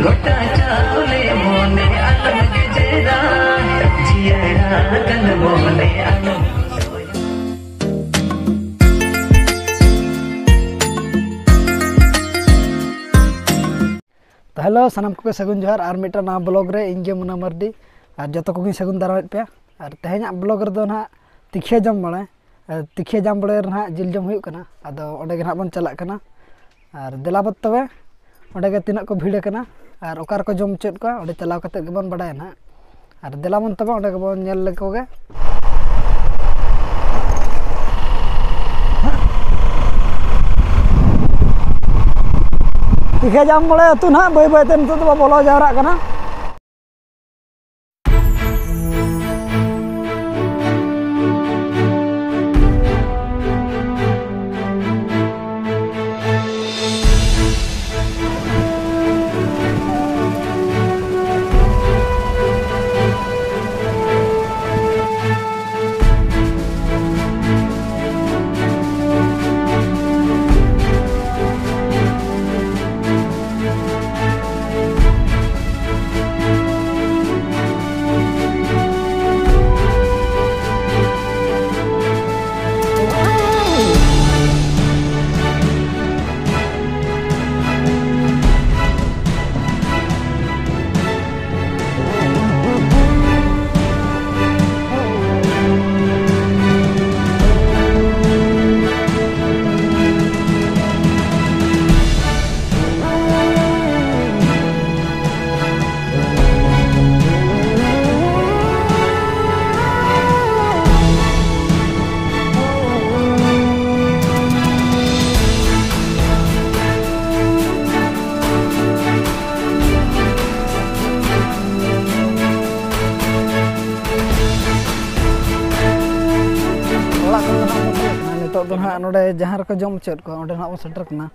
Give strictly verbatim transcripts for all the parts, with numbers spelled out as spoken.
ᱞᱚᱴᱟ ᱪᱟᱣᱞᱮ ᱢᱚᱱᱮ ᱟᱞᱚᱢ ᱜᱮᱡᱮᱨᱟ, ᱡᱤᱭᱟᱹᱲᱟ ᱠᱟᱱ ᱢᱚᱱᱮ ᱟᱞᱚᱢ ᱥᱚᱭᱟ᱾ ᱛᱚ ᱦᱮᱞᱳ, ᱥᱟᱱᱟᱢ ᱠᱚᱜᱮ ᱥᱟᱹᱜᱩᱱ ᱡᱚᱦᱟᱨ᱾ ᱟᱨ ᱢᱤᱫᱴᱟᱝ ᱱᱟᱣᱟ ᱵᱞᱚᱜ ᱨᱮ ᱤᱧ ᱜᱮ ᱢᱩᱱᱟ ᱢᱟᱨᱰᱤ, ᱟᱨ ᱡᱚᱛᱚ ᱠᱚᱜᱮᱧ ᱥᱟᱹᱜᱩᱱ ᱫᱟᱨᱟᱢᱮᱫ ᱯᱮᱭᱟ᱾ ᱟᱨ ᱛᱮᱦᱮᱧᱟᱜ ᱵᱞᱚᱜ ᱨᱮᱫᱚ ᱱᱟᱦᱟᱜ ᱛᱤᱠᱤᱭᱟᱹ ᱡᱟᱢ ᱵᱟᱲᱮ, ᱟᱨ ᱛᱤᱠᱤᱭᱟᱹ ᱡᱟᱢ ᱵᱟᱲᱮ ᱨᱮ ᱱᱟᱦᱟᱜ ᱡᱤᱞ ᱡᱚᱢ ᱦᱩᱭᱩᱜ ᱠᱟᱱᱟ᱾ ᱟᱫᱚ ᱚᱸᱰᱮ ᱜᱮ ᱱᱟᱦᱟᱜ ᱵᱚᱱ ᱪᱟᱞᱟᱜ ᱠᱟᱱᱟ᱾ ᱟᱨ ᱫᱮᱞᱟ ᱵᱚ ᱛᱚᱵᱮ, ᱚᱸᱰᱮ ᱜᱮ ᱛᱤᱱᱟᱹᱜ ᱠᱚ ᱵᱷᱤᱲ ᱟᱠᱟᱱᱟ ᱟᱨ ᱚᱠᱟ ᱨᱮᱠᱚ ᱡᱚᱢ ᱦᱚᱪᱚᱭᱮᱫ ᱠᱚᱣᱟ, ᱚᱸᱰᱮ ᱪᱟᱞᱟᱣ ᱠᱟᱛᱮ ᱜᱮᱵᱚᱱ ᱵᱟᱰᱟᱭᱟ ᱱᱟᱦᱟᱜ᱾ ᱟᱨ ᱫᱮᱞᱟ ᱵᱚᱱ ᱛᱚᱵᱮ, ᱚᱸᱰᱮ ᱜᱮᱵᱚᱱ ᱧᱮᱞ ᱞᱮᱠᱚ ᱜᱮ᱾ ᱛᱤᱠᱤᱭᱟᱹ ᱡᱟᱢ ᱵᱟᱲᱮ ᱟᱹᱛᱩ ᱱᱟᱦᱟᱜ ᱵᱟᱹᱭ ᱵᱟᱹᱭ ᱛᱮ ᱱᱤᱛᱚᱜ ᱫᱚᱵᱚ ᱵᱚᱞᱚ ᱡᱟᱣᱨᱟᱜ ᱠᱟᱱᱟ᱾ ᱚᱲᱟᱜ ᱠᱷᱚᱱ ᱫᱚ ᱱᱟᱦᱟᱜ ᱵᱚᱱ ᱥᱮᱴᱮᱨ ᱠᱟᱱᱟ᱾ ᱱᱤᱛᱚᱜ ᱫᱚ ᱱᱟᱦᱟᱜ ᱱᱚᱰᱮ ᱡᱟᱦᱟᱸ ᱨᱮᱠᱚ ᱡᱚᱢ ᱦᱚᱪᱚᱭᱮᱫ ᱠᱚᱣᱟ, ᱚᱸᱰᱮ ᱱᱟᱦᱟᱜ ᱵᱚᱱ ᱥᱮᱴᱮᱨ ᱠᱟᱱᱟ᱾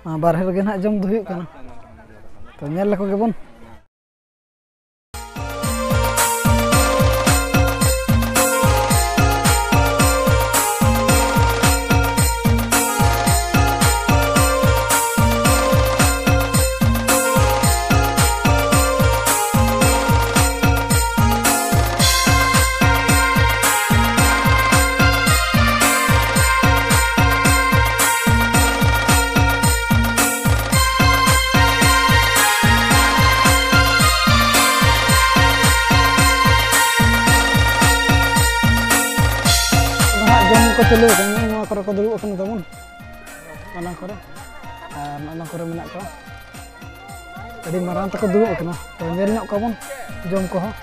ᱟᱨ ᱵᱟᱨᱦᱮ ᱨᱮᱜᱮ ᱱᱟᱦᱟᱜ ᱡᱚᱢ ᱫᱚ ᱦᱩᱭᱩᱜ ᱠᱟᱱᱟ, ᱛᱚ ᱧᱮᱞ ᱞᱮᱠᱚ ᱜᱮᱵᱚᱱ᱾ ᱪᱟᱹᱞᱩ ᱟᱠᱟᱱᱟ, ᱱᱚᱣᱟ ᱠᱚᱨᱮ ᱠᱚ ᱫᱩᱲᱩᱵ ᱟᱠᱟᱱᱟ ᱛᱟᱵᱚᱱ, ᱚᱱᱟ ᱠᱚᱨᱮ, ᱟᱨ ᱱᱚᱜᱼᱚ ᱱᱚᱣᱟ ᱠᱚᱨᱮ ᱢᱮᱱᱟᱜ ᱠᱚᱣᱟ᱾ ᱟᱹᱰᱤ ᱢᱟᱨᱟᱝ ᱛᱮᱠᱚ ᱫᱩᱲᱩᱵ ᱟᱠᱟᱱᱟ, ᱛᱚ ᱧᱮᱞ ᱧᱚᱜ ᱠᱚᱣᱟ ᱵᱚᱱ ᱡᱚᱢ ᱠᱚᱦᱚᱸ᱾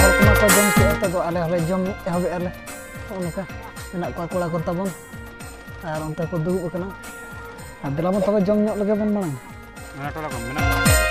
ᱦᱚᱲ ᱠᱚᱢᱟ ᱠᱚ ᱡᱚᱢ ᱠᱮᱫᱼᱟ, ᱛᱚ ᱟᱞᱮ ᱦᱚᱸᱞᱮ ᱡᱚᱢ ᱮᱦᱚᱵᱮᱜᱼᱟ ᱞᱮ᱾ ᱱᱚᱜᱼᱚ ᱱᱚᱝᱠᱟ ᱢᱮᱱᱟᱜ ᱠᱚᱣᱟ ᱠᱚᱲᱟ ᱠᱚ ᱛᱟᱵᱚᱱ, ᱟᱨ ᱚᱱᱛᱮ ᱠᱚ ᱫᱩᱲᱩᱵ ᱟᱠᱟᱱᱟ᱾ ᱟᱨ ᱫᱮᱞᱟ ᱵᱚᱱ ᱛᱚᱵᱮ ᱡᱚᱢ ᱧᱚᱜ ᱞᱮᱜᱮ ᱵᱚᱱ ᱢᱟᱲᱟᱝ᱾ ᱢᱮᱱᱟᱜ ᱦᱚᱴᱚ ᱠᱟᱜ ᱢᱮ, ᱢᱮᱱᱟᱜ ᱦᱚᱴᱚ ᱠᱟᱜ ᱢᱮ᱾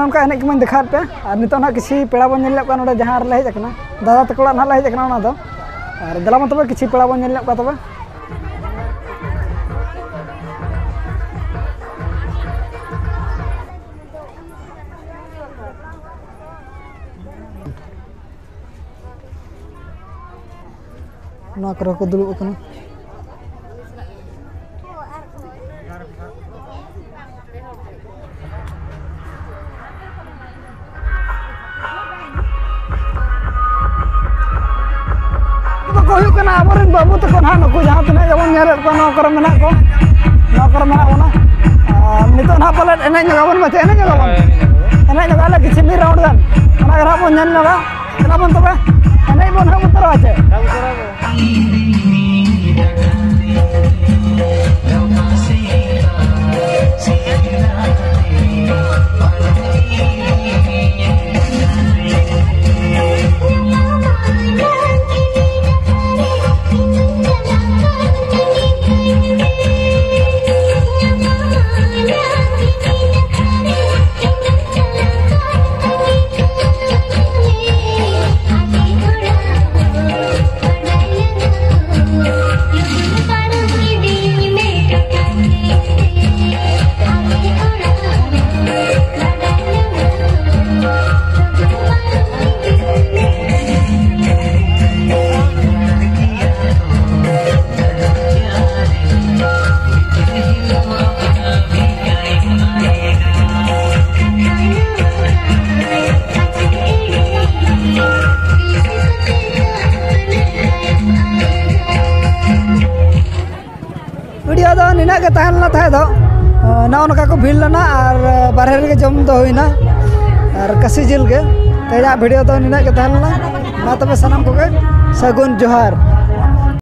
ᱚᱱᱠᱟ ᱮᱱᱮᱡ ᱠᱚᱢᱟᱧ ᱫᱮᱠᱷᱟᱣᱟᱫ ᱯᱮ, ᱟᱨ ᱱᱤᱛᱚᱜ ᱱᱟᱦᱟᱜ ᱠᱤᱪᱷᱤ ᱯᱮᱲᱟ ᱵᱚᱱ ᱧᱮᱞ ᱧᱚᱜ ᱠᱚᱣᱟ ᱱᱚᱰᱮ ᱡᱟᱦᱟᱸ ᱨᱮᱞᱮ ᱦᱮᱡ ᱟᱠᱟᱱᱟ, ᱫᱟᱫᱟ ᱛᱟᱠᱚ ᱚᱲᱟᱜ ᱱᱟᱦᱟᱜ ᱞᱮ ᱦᱮᱡ ᱟᱠᱟᱱᱟ ᱚᱱᱟ ᱫᱚ᱾ ᱟᱨ ᱫᱮᱞᱟ ᱵᱚᱱ ᱛᱚᱵᱮ ᱠᱤᱪᱷᱤ ᱯᱮᱲᱟ ᱵᱚᱱ ᱧᱮᱞ ᱧᱚᱜ ᱠᱚᱣᱟ ᱛᱚᱵᱮ᱾ ᱱᱚᱣᱟ ᱠᱚᱨᱮ ᱠᱚ ᱫᱩᱲᱩᱵ ᱟᱠᱟᱱᱟ᱾ ᱱᱩᱠᱩ ᱠᱚ ᱦᱩᱭᱩᱜ ᱠᱟᱱᱟ ᱟᱵᱚᱨᱮᱱ ᱵᱟᱹᱵᱩ ᱛᱟᱠᱚ ᱱᱟᱦᱟᱜ, ᱱᱩᱠᱩ ᱡᱟᱦᱟᱸ ᱛᱤᱱᱟᱹᱜ ᱜᱮᱵᱚᱱ ᱧᱮᱞᱮᱫ ᱠᱚᱣᱟ ᱱᱚᱣᱟ ᱠᱚᱨᱮ ᱢᱮᱱᱟᱜ ᱠᱚ, ᱱᱚᱣᱟ ᱠᱚᱨᱮ ᱢᱮᱱᱟᱜ ᱵᱚᱱᱟ᱾ ᱟᱨ ᱱᱤᱛᱚᱜ ᱱᱟᱦᱟᱜ ᱯᱟᱞᱮᱫ ᱮᱱᱮᱡ ᱧᱚᱜ ᱟᱵᱚᱱ, ᱢᱟᱪᱮ ᱮᱱᱮᱡ ᱧᱚᱜ ᱟᱵᱚᱱ, ᱮᱱᱮᱡ ᱧᱚᱜ ᱟᱞᱮ ᱠᱤᱪᱷᱩ ᱢᱤᱫ ᱨᱟᱣᱩᱱᱰ ᱜᱟᱱ, ᱚᱱᱟ ᱜᱮ ᱱᱟᱦᱟᱜ ᱵᱚᱱ ᱧᱮᱞ ᱧᱚᱜᱟ᱾ ᱫᱮᱞᱟ ᱵᱚᱱ ᱛᱚᱵᱮ, ᱮᱱᱮᱡ ᱵᱚᱱ ᱦᱟᱸᱜ ᱩᱛᱟᱹᱨᱚᱜᱼᱟ ᱪᱮ? ᱵᱷᱤᱰᱤᱭᱳ ᱫᱚ ᱱᱤᱱᱟᱹᱜ ᱜᱮ ᱛᱟᱦᱮᱸ ᱞᱮᱱᱟ ᱛᱟᱦᱮᱸ ᱫᱚ᱾ ᱱᱚᱜᱼᱚ ᱱᱚᱝᱠᱟ ᱠᱚ ᱵᱷᱤᱲ ᱞᱮᱱᱟ ᱟᱨ ᱵᱟᱨᱦᱮ ᱨᱮᱜᱮ ᱡᱚᱢ ᱫᱚ ᱦᱩᱭᱱᱟ ᱟᱨ ᱠᱟᱹᱥᱤ ᱡᱤᱞ ᱜᱮ᱾ ᱛᱮᱦᱮᱧᱟᱜ ᱵᱷᱤᱰᱤᱭᱳ ᱫᱚ ᱱᱤᱱᱟᱹᱜ ᱜᱮ ᱛᱟᱦᱮᱸ ᱞᱮᱱᱟ᱾ ᱢᱟ ᱛᱚᱵᱮ ᱥᱟᱱᱟᱢ ᱠᱚᱜᱮ ᱥᱟᱹᱜᱩᱱ ᱡᱚᱦᱟᱨ᱾